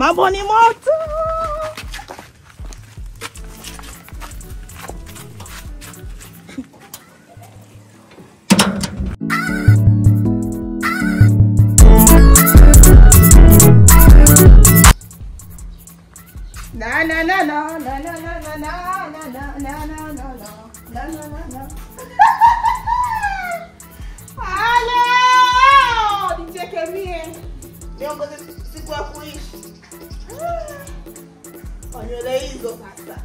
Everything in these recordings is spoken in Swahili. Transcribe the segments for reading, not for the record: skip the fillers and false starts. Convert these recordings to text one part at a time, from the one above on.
Mambo ni moto. Na na na na na na na na na na na na na na na na na. Halo, nicheke mie. Niongoze siku ya kuishi. Kwa nywele hizo sasa.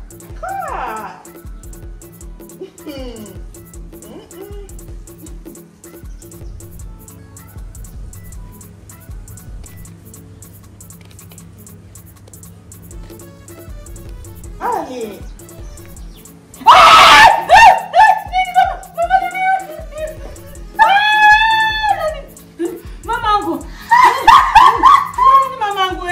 Ali. Mamangu. Mamangu.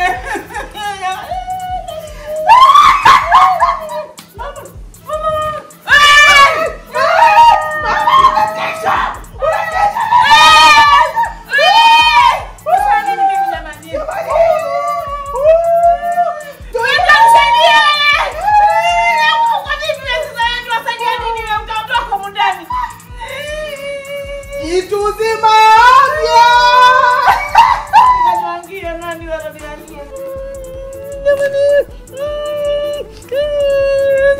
Mama. Mama. Mama, unatisha. Unatisha. Unafanya nini mimi jamani? Ituzima afya. Nikaangia nani wala niangie.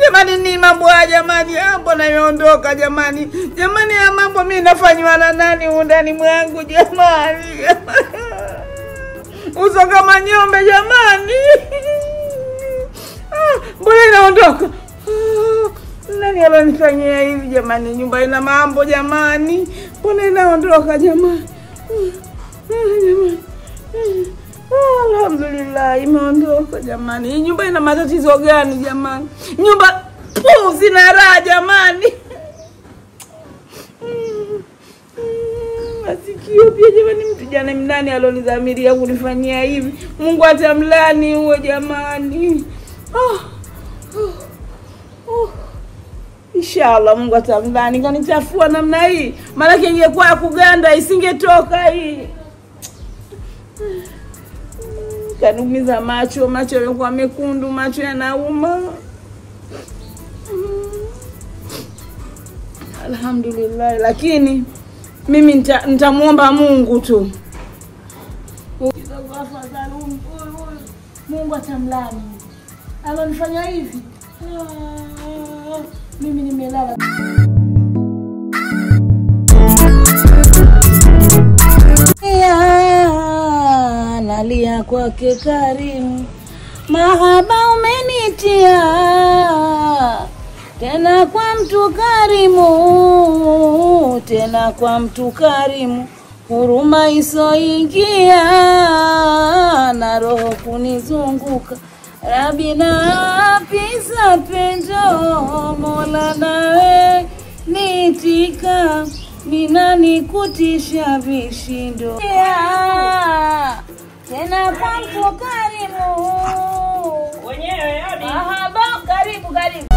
Jamani, ni mambo haya jamani, mbona imeondoka jamani? Jamani, ya mambo mimi nafanywa na nani ndani mwangu jamani? Uso kama nyombe jamani. Mbona inaondoka? Nani alonifanyia hivi jamani? Nyumba ina mambo jamani. Mbona inaondoka jamani? Jamani. Alhamdulillah imeondoka jamani. Hii nyumba ina matatizo gani jamani? Nyumba zina raha jamani. Masikio pia jamani, mtu jana mnani alonidhamiria kunifanyia hivi? Mungu atamlani huo jamani. Inshallah Mungu atamlani kanichafua namna hii. Maana ingekuwa ya kuganda isingetoka hii. Kanumiza macho, macho yamekuwa mekundu, macho yanauma. Alhamdulillah, lakini mimi nitamuomba Mungu tu. Mungu atamlani. Alonifanya hivi. Mimi nimelala. Nalia kwake Karimu, mahaba umenitia tena kwa mtu karimu, tena kwa mtu karimu, huruma isoingia na roho kunizunguka. Rabi na pisa pendo, Mola nawe nitika, nina nikutisha vishindo. Tena kwa mtu karimu wenyewe hadi mahaba karibu karibu.